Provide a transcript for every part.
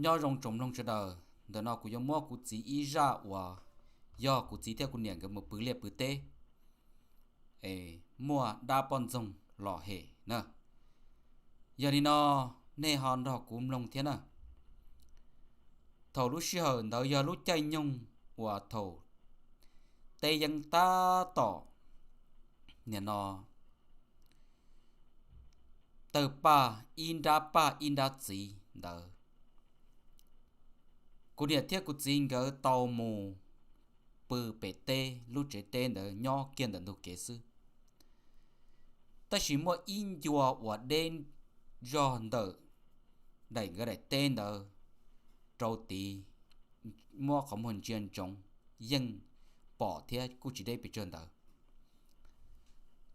Nyob zoo tsoom mloog sawv daws, ntawm no kuv yuav muab kuv txiv ib zaj uas yog kuv txiv thiab kuv niam nkawd mus pw liaj pw teb es muaj dab poj ntxoog los hem na. Yog li no, nej ho nrog kuv mloog thiab na. Thaum lub sij hawm ntawd yog lub caij nyoog uas thaum teb yeeb tab tom, nim no, tawg paj ib nrab paj ib nrab txiv ntawd, kuv niam thiab kuv txiv nkawd tau mus pw pem teb lub tsev teb ntawd nyob kiag ntawm ntug kev xwb. Tab sis muaj ib ncua uas deb zog ntawm daim nkawd daim teb ntawd rau tid, muab qhov muag ntsia ntsoov yeej pom thiab kuj tsis deb pes tsawg ntawd.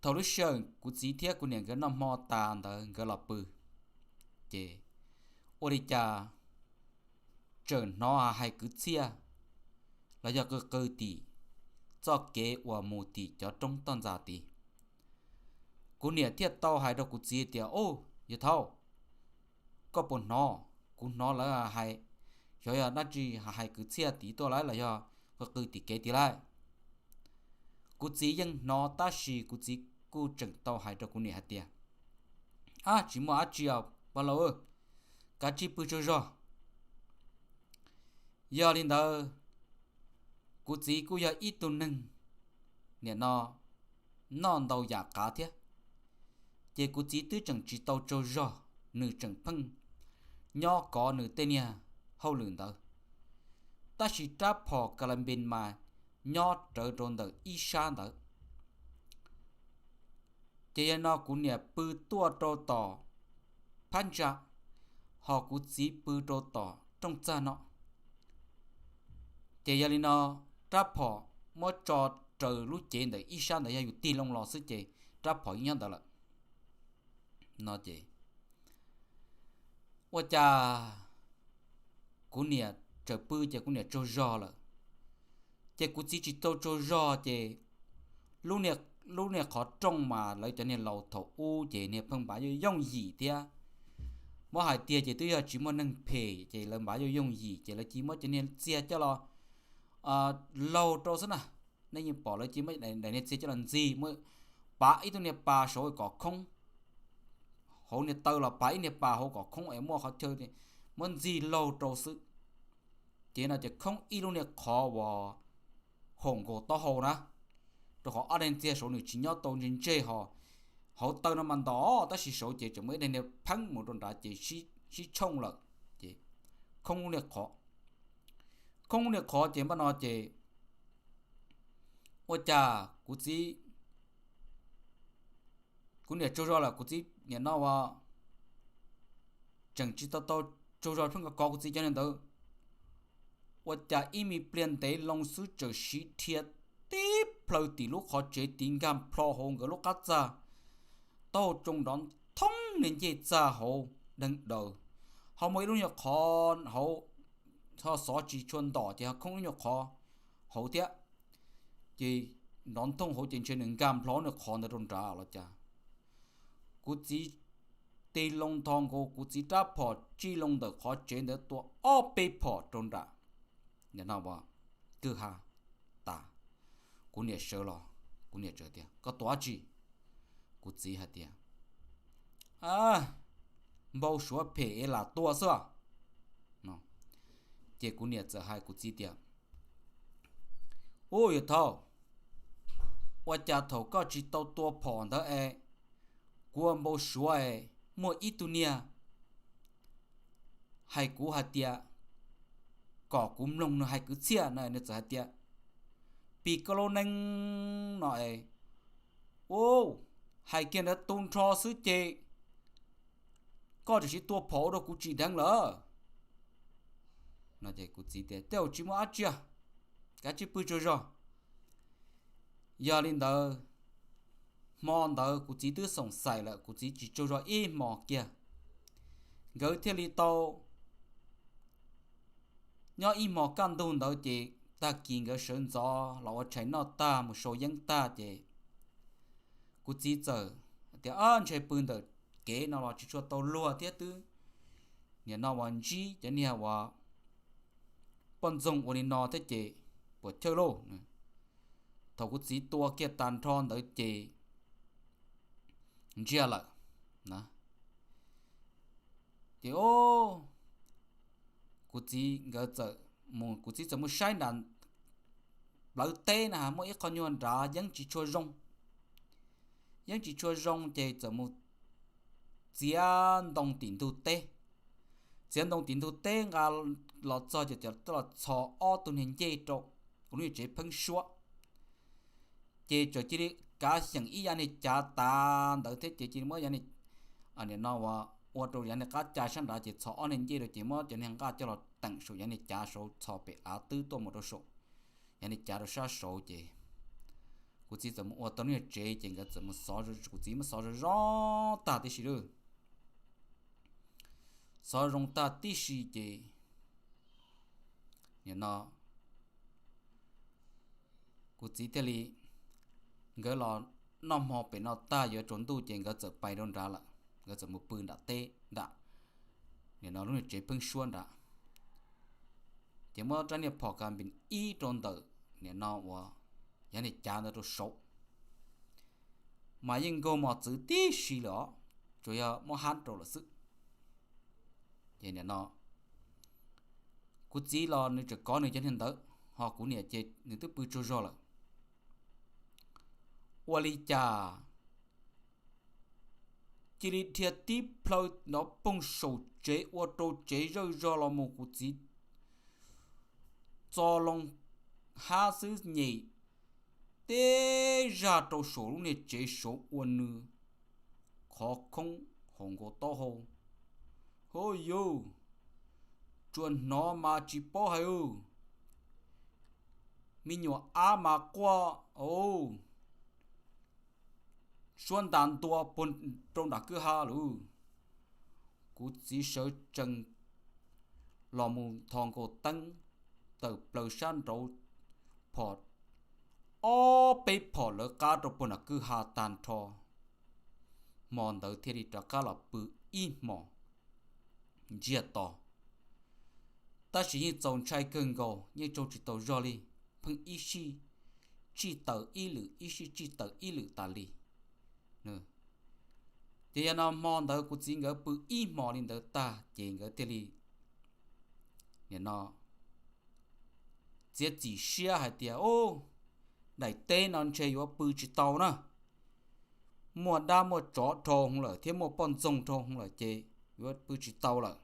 Thaum lub sij hawm kuv txiv thiab kuv niam nkawd noj hmo tas ntawd nkawd los pw, ces ua li cas tseem hnov hais kwv txhiaj los yog qw qw tim txoj kev uas mus tim cov roob toj ntxas tid. Kuv niam thiaj tau hais rau kuv txiv tias, Ub, yawg thaub, koj puas hnov? Kuv hnov lawv hais, xyov yog dab tsi hais kwv txhiaj tid tuaj lawm los yog qw qw tim kev tid lawm. Kuv txiv yeej hnov tab sis kuv txiv kuj tseem tau hais rau kuv niam hais tias, Ab, tsis muaj dab tsi os pog laus, kav tsij pw tsaug zog. Yog li ntawd, kuv txiv kuj yog ib tug neeg nim no noj ntau yam qav thiab, ces kuv txiv twb tseem tsis tau tsaug zog, nws tseem pheej nyob kov nws tej niag hauj lwm ntawd. Tab sis rab phom ka la npis mas nyob rawv rau ntawm ib sab ntawd. Ces yog no kuv niam pw tuaj rau tom phab ntsa, ho kuv txiv pw rau tom rooj txag no. Ces yog li no, rab phom muab tso raws lub cev ntawm ib sab ntawd, yog yus tig loo los xwb ces rab phom yeej nyob ntawd lawm. No ces ua cas kuv niam tseem pw ces kuv niam tsaug zog lawm, ces kuv txiv tsis tau tsaug zog ces lub niag qhov rooj mas lawv cov niag laus thaum ub ces niag pheej npav yooj yooj yim thiab. Muab hais tiag ces twb yog tsis muaj neeg phem ces lawv npav yooj yooj yim ces lawv cia muab cov niag txiag coj los laug rau xwb na. Nej yeej pom lawv cia muab daim niag txiag coj los ntxig, muab pav ib tug niag pas saud kom khoob, hauv niag taw los pav ib niag pas hauv kom khoob es muaj qhov chaw muab ntxig laug rau xwb. Ces no ces khoob ib lub niag qhov uas haum nkaus taub hau na, rau qhov ob daim txiag saud nws tsis nyob tau ntseg ntseg ho. Hauv taw no mas ntos tab sis saud ces tseem muaj ib daim niag pheeb mus rau nrad ces sib tshooj lawm, ces khoob lub niag qhov, khoob lub niag qhov ces npaj no ces ua cas kuv txiv, kuv niam tsaug zog lawm, kuv txiv niam no ua tseem tsis tau tau tsaug zog pheej kov kuv txiv cov niag ntawd. Ua cas ib me pliag ntev loo xwb txawm siv dhia tib plhaw tim lub qhov tsev tid nkag plho hauv nkawd lub qab txag, taub hau tsoo nrov nthoob niag ncej txag hauv deeg daws, ho muaj ib lub niag qhov hauv ho xov tsis tshua ntom ces ho khoob lub niag qhov hauv thiab. Ces nrov nthoob hauv ces ntshe nws nkag plho lub niag qhov ntawd rau nrad los cas. Kuv txiv tig loo ntho nkaus kuv txiv rab phom tsij loo ntawm qhov tsev ntawd tua ob peb phom rau nram, no, kwj ha tas. Kuv niam sawv los, kuv niam txawm tias, Koj tua dab tsi? Kuv txiv hais tias, Npau suav phem es lam tua xwb. Ces kuv niam txawm hais kuv txiv tias, Ub, yawg thaub, ua cas thaum koj tsis tau tua phom ntawd es kuv ua npau suav es muaj ib tug niag hais kuv hais tias kom kuv mloog nws hais kwv txhiaj na, nws txawm hais tias, Pis koj lub neej no es, ub, hais kiag ntawd tu nrho xwb ces koj tseem siv tua phom ua rau kuv tsim dheev lawm. Kuv txiv tias, Tej zaum tsis muaj dab tsi, kav tsij pw tsaug zog. Yog li ntawd, hmo ntawd kuv txiv twb xoom xaim lawm, kuv txiv tsis tsaug zog ib hmo kiag. Nkawd thiaj li tau nyob ib hmo kaj ntug ntawd ces tag kis nkawd sawv ntxov los ua tshais noj tag mus sau yeeb tag ces kuv txiv txawm tias, Ntshe pw ntawm kev no los tsis tshua tau luag thiab twb, no uas ntsib cov niag uas poj ntxoog ua li no thiab ces puas chawj lauj. Thaum kuv txiv tua kiag tag nrho ntawd ces ntsiag lawm na. Ces o, kuv txiv nkawd txawm mus, kuv txiv txawm mus saib nram plawv teb na muaj ib qho nyuag nrad yeeb tsis tshua zoo. Yeeb tsis tshua zoo ces txawm mus txiav ntoo tim ntug teb. Txiav ntoo tim ntug teb nqa los txog ces txawm los txhos ob tug niag ncej rau kuv lub niag tsev pheeb suab. Ces txawm cia li kav xyeem ib yav niag cav tas ntawd thiab ces cia li muab yav niag, nim no uas ua rau yav niag qab cai sab nrad ces txhos ob niag ncej rau ces muab cov niag nqaj coj los teem saum yav niag cav saud txhos pem av twb tuaj mus rau saum yav niag cav rau sab saud ces kuv txiv txawm mus ua tau lub niag tsev ces nkawd txawm mus xov, kuv txiv muab xov zoo zoo tag tib si lawm. Xov zoo tag tib si ces nim no kuv txiv thiaj li, nkawd los noj hmo pem no tag yuav tsaus ntuj ces nkawd txawm pais rau nrad lawm, nkawd txawm mus pw nram teb nram nim no lub niag tsev pheeb suab nrad. Ces muab rab niag phom kas npis ib rau ntawm nim no uas yav niag cav ntawd rau saud, mas yeej nkaug mos txwv tib si lawm os, tsuas yog muab hab rau lawm xwb. Ces nim no kuv txiv los nws tseem kov nws cov niag ntawd, ho kuv niam ces nws twb pw tsaug zog lawm. Ua li cas cia li dhia tib plhaw nrov poog saum tsev ua rau tsev zawj zog los mus kuv txiv txo loo hab xwb nyem teb zaj rau saum lub niag tsev saud ua nws qhov khoob hauv nkaus taub hau. Hov yus, tsuas hnov mas tsis paub hais u, me nyuam ab mas quaj au, suab ntas ntua puag rau nram kwj ha lawm. Kuv txiv sawv tsees los mus tho nkaus teeb tawm plaws sab nraud phom ob peb phom lawv qab rau puag nram kwj ha tag nrho. Hmo ntawd thiaj li rov qab los pw ib hmos ntsiag to. Tab sis yeej txaus ntshai kawg nkaus, yeej tsaug tsis tau zog li, pheej ib sij tsij taws ib lwm ib sij tsij taws ib lwm tas li. Ces yog no hmo ntawd kuv txiv nkawd pw ib hmos li ntawd tag ces nkawd thiaj li nim no txiav txim siab hais tias, u, daim teb no ntshe yuav pw tsis tau na, muaj dab muaj tsov dhau hwv lawm thiab muaj poj ntxoog dhau hwv lawm ces yuav pw tsis tau lawm.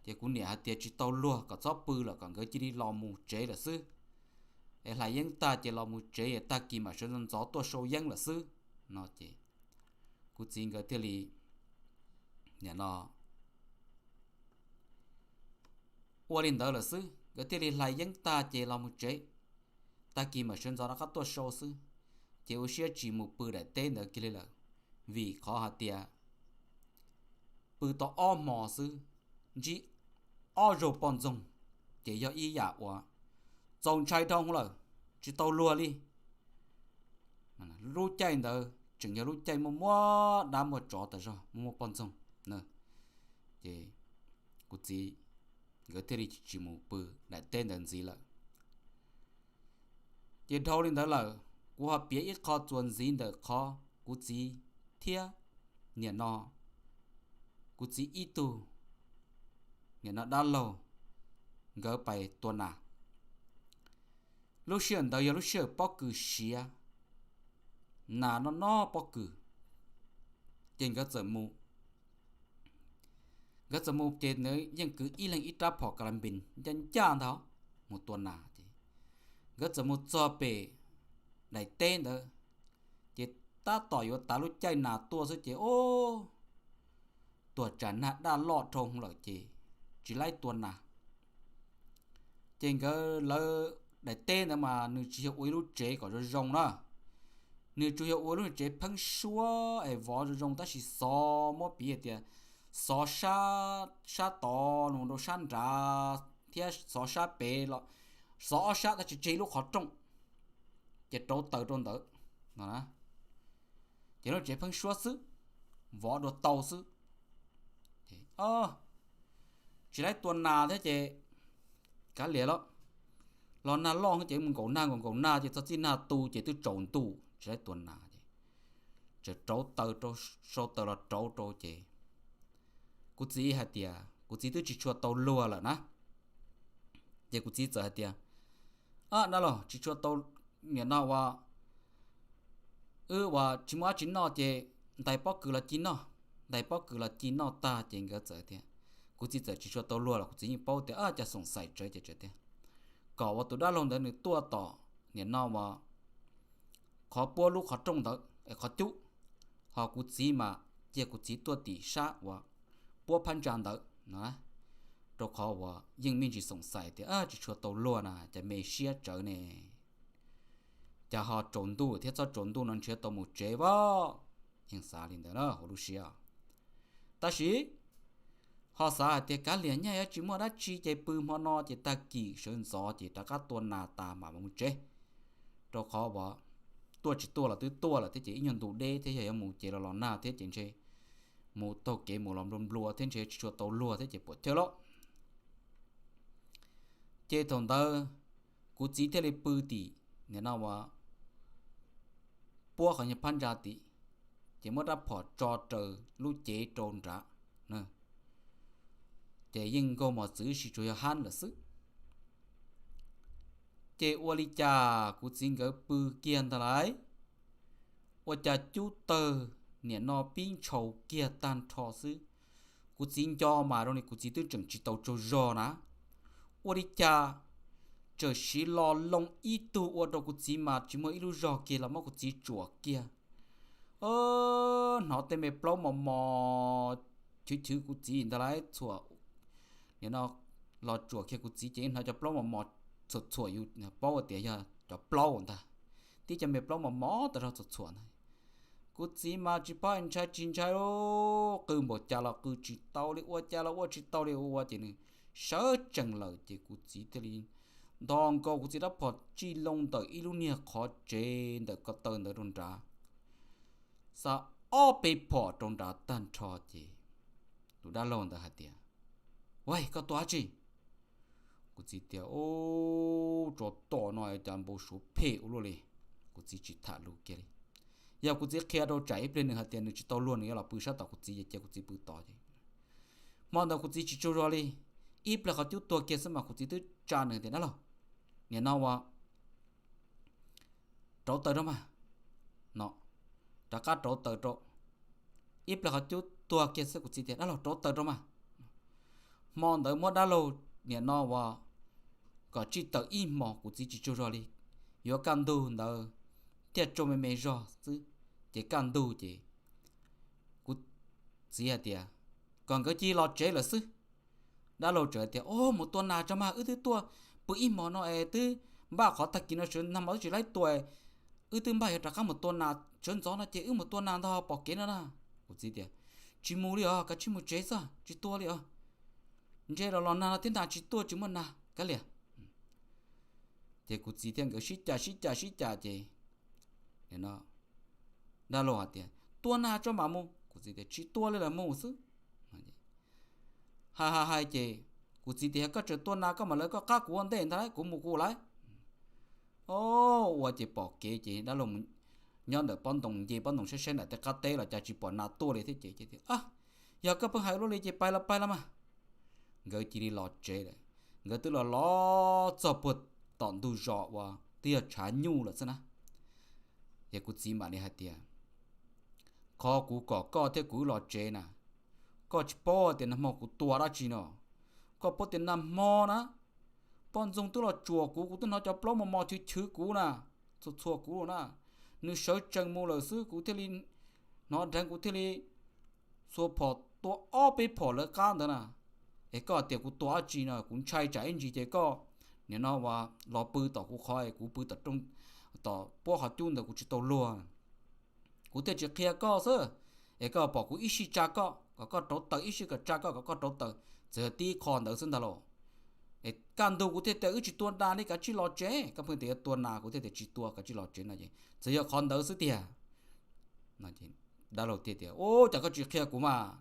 Ces kuv niam hais tias tsis tau luag, kom txhob pw lawm, kom nkawd cia li los mus tsev lawm xwb. Es hlais yeeb tag ces los mus tsev, tag kis mam sawv ntxov ntxov tuaj sau yeeb lawm xwb no ces kuv txiv nkawd thiaj li nim no ua li ntawd lawm xwb, nkawd thiaj li hlais yeeb tag ces los mus tsev, tag kis mam sawv ntxov rov qab tuaj sau xwb. Ces ua siab tsis mus pw daim teb ntawd kiag li lawm, vim qhov hais tias pw tau ob hmos xwb, ntsib ob zaug poj ntxoog, ces yog ib yam uas txaus ntshai dhau hwv lawm, tsis tau luag li. Lub caij ntawd tseem yog lub caij muaj muaj dab muaj tsov tas zog, muaj muaj poj ntxoog. Ces kuv txiv nkawd thiaj li tsis mus pw daim teb ntawd ntxiv lawm. Ces dhau li ntawd lawm, kuv ho piav ib qho txuas ntxiv ntawm qhov kuv txiv thiab nim no kuv txiv ib tug nim no dab laug nkawd pais tua nas. Lub sij hawm ntawd yog lub sij hawm pob kws siav, nas noj noj pob kws, ces nkawd txawm mus. Nkawd txawm mus ces nkawd yeej kwv ib leeg ib rab phom kas las npis ncaj ncaj ntag mus tua nas ces nkawd txawm mus txog pem daim teb ntawd, ces tab tom yuav tav lub caij nas tuaj xwb ces o, tuam tsam nag daj loj dhau hwv lawm ces tsis laib tua nas. Ces nkawd lawv daim teb ntawd mas nws tsis yog ua ib lub tsev kom zoo zoo na, nws tsuas yog ua lub tsev pheeb suab es vov zoo zoo tab sis xov muab piv tias xov sab tod los rau sab nrad thiab xov sab pem los, xov ob sab tab sis tseg ib lub qhov rooj, ces rauv taws rau ntawd no. Ces lub tsev pheeb suab xwb, vov dua tau xwb. O, tsis laib tua nas thiab ces kav liam los, los nag loj ces mus nkaum nag nkaum nkaum nag ces txog txij nag tu ces twb tsaus ntuj tsis laib tua nas ces tseem rauv taws rau, sau taws los rauv rau ces kuv txiv hais tias kuv txiv twb tsis tshua tau luag lawm na. Ces kuv txiv txawm hais tias, Ab, dab laug, tsis tshua tau, nim no ua wb ua tsis muaj dab tsi noj ces ntais pob kws los ci noj. Ntais pob kws los ci noj tag ces nkawd txawm tias, kuv txiv txawm tsis tshua tau luag los kuv txiv yeej paub tias, Ab, cas xoom xaim tsawv ces tias, kom ua tus dab laug ntawd nws tuaj tom nim no ua qhov puab lub qhov rooj ntawd, qhov cub, ho kuv txiv mas cia kuv txiv tuaj tim sab ua puab phab ntsa ntawd no, rau qhov uas yeej me ntsis xoom xaim tias tsis tshua tau luag na, cas me siab tsawv ne. Cas ho tsaus ntuj thiab, txhob tsaus ntuj no ntshe tau mus tsev as. Yeej xav li ntawd na hauv lub siab. Tab sis ho xav hais tias kav liam, nyaj yuav tsis muaj dab tsi ces pw hmo no ces tag kis sawv ntxov ces rov qab tua nas tas mam mus tsev, rau qhov uas tuaj tsis tuaj los twb tuaj lawm thiab ces ib nyuag ntu deb thiab, yog yuav mus ces los los nag thiab ces ntshe mus taug kev mus los nplua nplua thiab ntshe tsis tshua tau luag thiab ces puam chawj lawm. Ces thaum ntawd kuv txiv thiaj li pw tim nim no ua puab qhov nyuag phab ntsa tim, ces muab rab phom tso raws lub cev rau nrad, ces yeej nkaug mos txwv sis tsuas yog hab lawm xwb. Ces ua li cas kuv txiv nkawd pw kiag ntag lauj, ua cas cub tawg nim no pib ntshaus kiag tag nrho xwb. Kuv txiv nco mas zoo li kuv txiv twb tseem tsis tau tsaug zog na, ua li cas txawm siv lo loo ib tug ua rau kuv txiv mas tsis muaj ib lub zog kiag los muab kuv txiv tsuam kiag. Hnov tej me plaub mos mos chwv chwv kuv txiv ntag lauj, txhuam, nim no los tsuam kiag kuv txiv ces hnov cov plaub mos mos txhuam txhuam, yus paub tias yog cov plaub ntag, tib cov me plaub mos mos tas zog txhuam txhuam ntag. Kuv txiv mas tsis paub ntshai tsis ntshai, qw npaum cas los qw tsis tau li, ua cas los ua tsis tau li, ua ces nws sawv tsees lawm ces kuv txiv thiaj li nto nkaus kuv txiv rab phom tsij loo ntawm ib lub niag qhov tsev ntawm ko taw ntawd rau nrad, xa ob peb phom rau nrad tag nrho ces tus dab laug ntawd hais tias, Ua, koj tua dab tsi? Kuv txiv tias, Ub, tsov tom no cas npau suav phem ua luaj li. Kuv txiv tsis tham lus kiag li. Yog kuv txiv qhia rau tsam ib pliag nws hais tias nws tsis tau luag nws yuav los pw sab tom kuv txiv ces cia kuv txiv pw tod ces. Hmo ntawd kuv txiv tsis tsaug zog li, ib pliag qhov cub tuag kiag xwb mas kuv txiv twb tsa nws tias, Dab laug, nim no ua rauv taws rau mas, no, rov qab rauv taws rau. Ib pliag qhov cub tuag kiag xwb kuv txiv tias, Dab laug, rauv taws rau mas. Hmo ntawd muab dab laug nim no ua kom tsij taws ib hmos kuv txiv tsis tsaug zog li, yuav kaj ntug ntawd thiaj tsaug me me zog xwb. Ces kaj ntug ces kuv txiv hais tias, Kom nkawd cia li los tsev lawm xwb. Dab laug txawm tias, Ub, mus tua nas tso mas, wb twb tuaj pw ib hmos no es twb npaj qhov tag kis no sawv nag hmo twb tsis laib tua, wb twb npaj yuav rov qab mus tua nas, sawv ntxov no ces wb mus tua nas ntag, pom kev no na. Kuv txiv tias, Tsis mus li os, kav tsij mus tsev xwb, tsis tua li os. Ntshe los los nag no thiab nag tsis tuaj tsis muaj nas kav liam. Ces kuv txiv thiab nkawd sib cav sib cav sib cav ces dab laug hais tias, Tua nas tso mam mus. Kuv txiv tias, Tsis tua li lawm, mus xwb. Hais hais hais ces kuv txiv tias, Yog koj tseem tua nas koj mam lawv koj qab kuv ua ntej ntag lauj, kuv mus kuv lawm. Ua ces pom kev ces dab laug mus nyob ntawm pob ntoo, nce pob ntoo saib saib ntawm tej qab teb los cas tsis pom nas tuaj li thiab ces, Yog koj pheej hais ua luaj li ces pais los pais los mas. Nkawd cia li los tsev lawm. Nkawd twb los los txog puag tom ntug zos uas twb yog tshav nyuj lawm xwb na. Ces kuv txiv mam li hais tias, Qhov kuv kom koj thiab kuv wb los tsev na, koj tsis paub tias nag hmo kuv tua dab tsi no. Koj paub tias nag hmo na, poj ntxoog twb los tsuam kuv, kuv twb hnov cov plaub mos mos chwv chwv kuv na, txhuam txhuam kuv na. Nws sawv tsees mus lawm xwb kuv thiaj li hnov dheev, kuv thiaj li xuas phom tua ob peb phom lawv qab ntawd na. Es koj tias kuv tua dab tsi no, kuv ntshai tsam ib ntsis ces koj nim no ua los pw tom kuv qhov es kuv pw tom puab qhov cub ntawd kuv tsis tau luag. Kuv thiaj tsis qhia koj xwb, es koj pom kuv ib sij tsa koj kom koj rauv taws, ib sij kom tsa koj kom koj rauv taws, txawm yog tib qho ntawd xwb ntag los. Es kaj ntug kuv thiaj tias wb tsis tua nas li, kav tsij los tsev, koj pheej tias yuav tua nas, kuv thiaj tias tsis tua, kav tsij los tsev no ces txawm yog qhov ntawd xwb tiag. Dab laug thiaj tias, Ub, cas koj tsis qhia kuv mas.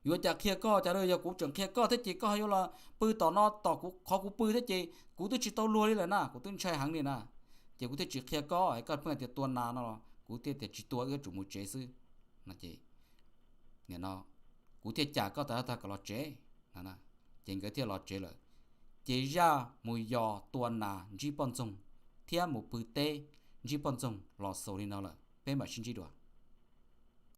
Yuav cas qhia koj, cas yog kuv tseem qhia koj thiab ces koj yuav los pw tom no tom kuv qhov kuv pw thiab ces kuv twb tsis tau luag li lawm na, kuv twb ntshai heev li na. Ces kuv thiaj tsis qhia koj, koj pheej tias tua nas no los kuv thiaj tias tsis tua, wb yuav tsum mus tsev xwb. Kuv thiaj cam koj tas tag kom los tsev. Ces nkawd thiaj los tsev lawm. Ces zaj mus yos tua nas ntsib poj ntxoog thiab mus pw teb ntsib poj ntxoog los xaus li no lawm, peb mam sib ntsib dua.